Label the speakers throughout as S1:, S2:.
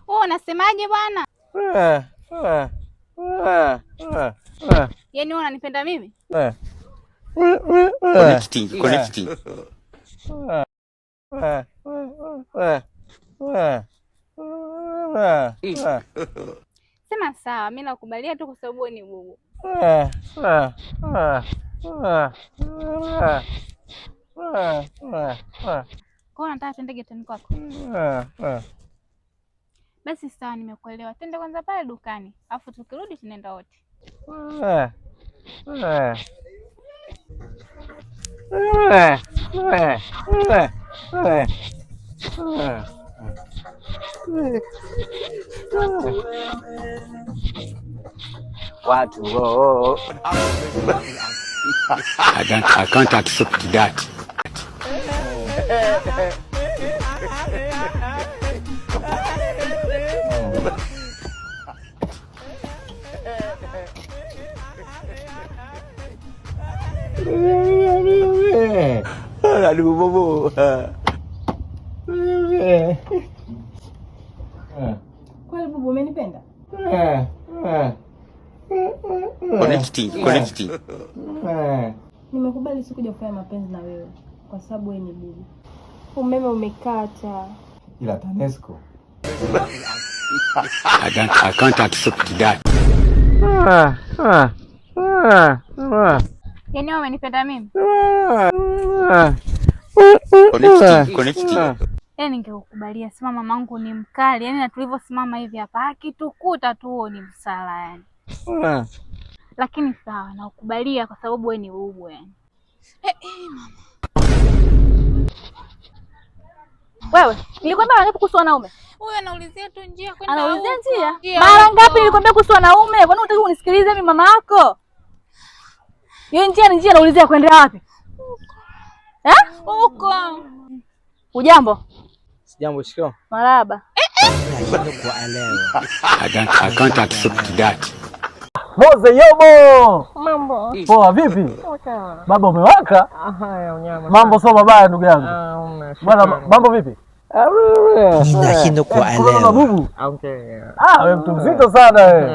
S1: Wewe unasemaje bwana? Yaani wewe unanipenda mimi?
S2: Connecting, connecting.
S1: Sema sawa, mimi nakubalia tu kwa sababu wewe ni bubu. Kwa hiyo nataka twende getoni kwako. Basi sawa, nimekuelewa. Twende kwanza pale dukani, afu tukirudi tunaenda wote.
S3: Watu oh, oh.
S2: I can't accept that.
S3: Aduh, bobo.
S4: Kweli bubu umenipenda?
S2: Connecting, connecting.
S4: Nimekubali sikuja kufanya mapenzi na wewe kwa sababu wewe ni bubu. Umeme umekata.
S3: Ila TANESCO.
S2: I can't accept that.
S1: Yaani wewe umenipenda mimi?
S2: Connecting, connecting.
S1: Yaani ningekukubalia, sema mamangu ni mkali, yaani na tulivyosimama hivi hapa akitukuta tu huo ni msala yani. Lakini sawa, nakukubalia kwa sababu wewe ni bubu yani. Mama.
S5: Wewe, nilikwambia mara ngapi kuhusu wanaume?
S1: Huyu anaulizia tu njia kwenda
S5: Anaulizia
S1: huko.
S5: njia? Mara ngapi nilikwambia kuhusu wanaume? Mbona hutaki kunisikiliza mimi mama yako? Hiyo njia ni njia anaulizia kwenda wapi? Eh?
S1: Huko.
S5: Ujambo?
S3: Sijambo, shikamoo.
S5: Marahaba.
S2: I can't accept that.
S6: Moze yobo.
S4: Mambo.
S6: Poa vipi? Baba umewaka?
S4: Haya unyama.
S6: Mambo sio mabaya ndugu yangu. Bwana mambo vipi?
S7: Ninashindwa kuelewa.
S6: Bubu.
S4: Okay.
S6: Ah, wewe mtu mzito sana wewe.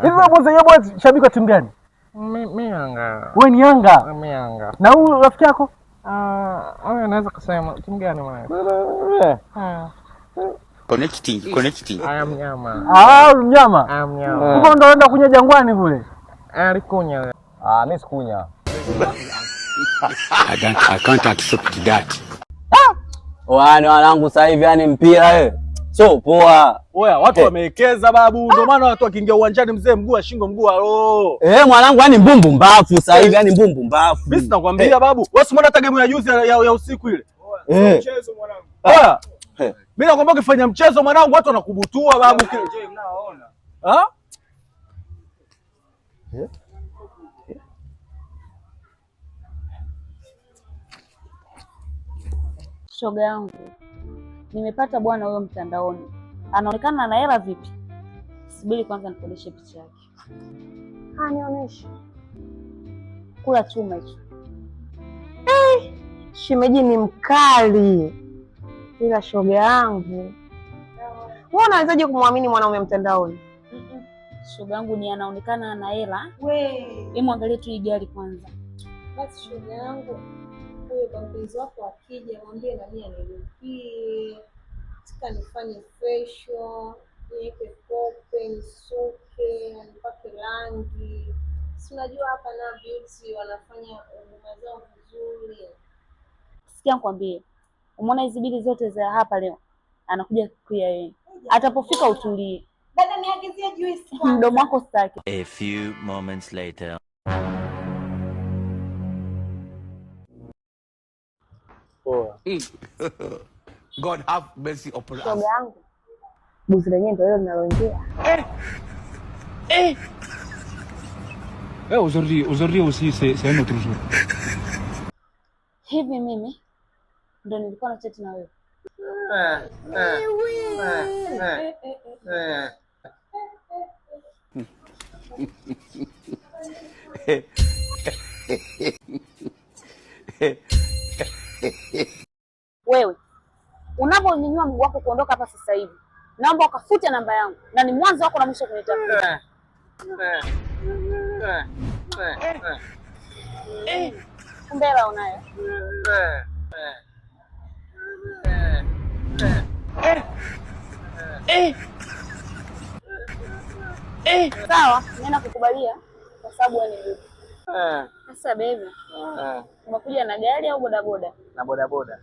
S6: Hivi wewe Moze yobo shabiki wa timu gani?
S4: Mimi Yanga.
S6: Wewe ni Yanga?
S4: Mimi Yanga.
S6: Na huyu rafiki yako?
S4: Ah, anaweza kusema timu gani mwana? Ah.
S2: Connecting, connecting.
S4: I am mnyama.
S6: Ah, mnyama.
S4: I am mnyama.
S6: Huko ndo anaenda kunya jangwani kule.
S4: Alikunya.
S3: Ah, mimi sikunya.
S2: I can't accept that.
S8: Wana wanangu sasa hivi yani mpira so poa.
S6: Oya, watu wamewekeza babu, ndio maana watu wakiingia uwanjani mzee mguu wa shingo mguu wa roho.
S8: Mwanangu yani mbumbu mbafu sasa hivi yani mbumbu mbafu.
S6: Mimi sinakwambia babu, wewe si umeona hata game ya juzi ya usiku ile?
S9: Mchezo mwanangu.
S6: Oya. Mimi nakwambia ukifanya mchezo mwanangu watu wanakubutua babu.
S9: Je, mnaona?
S6: Ah?
S5: Shoga yangu, nimepata bwana huyo mtandaoni. Anaonekana ana hela vipi? Subiri kwanza nikuonyeshe picha yake. Ah, nionyeshe. Kula chuma hicho.
S10: Shemeji ni mkali. Ila shoga yangu, wewe unawezaje kumwamini mwanaume mtandaoni?
S5: Shoga yangu ni anaonekana ana hela. Hebu angalie tu hii gari kwanza.
S4: Basi shoga yangu, huyo kwa mpenzi wako akija mwambie na mimi anilipie. Nataka nifanye facial, niweke kope, nisuke, nipake rangi. Si unajua hapa na beauty wanafanya huduma zao vizuri.
S5: Sikia nikwambie. Umeona hizi bili zote za hapa leo? Anakuja kukuia yeye. Atapofika utulie.
S4: Dada niagizie juice kwanza.
S5: Mdomo wako sitaki.
S7: A few moments later.
S6: Poa.
S2: God have mercy upon us.
S10: Shoga yangu, buzi lenyewe ndio hilo linaloingia.
S9: Aujourd'hui aussi c'est un autre jour.
S5: Hivi mimi ndo nilikuwa na chat na wewe. Wewe unaponyanyua mguu wako kuondoka hapa sasa hivi, naomba ukafute namba yangu, na ni mwanzo wako na mwisho kunitafuta. Kumbe hela unayo. Sawa, mimi nakukubalia kwa sababu wewe ni bubu. Sasa baby, umekuja na gari au bodaboda?
S3: Na bodaboda.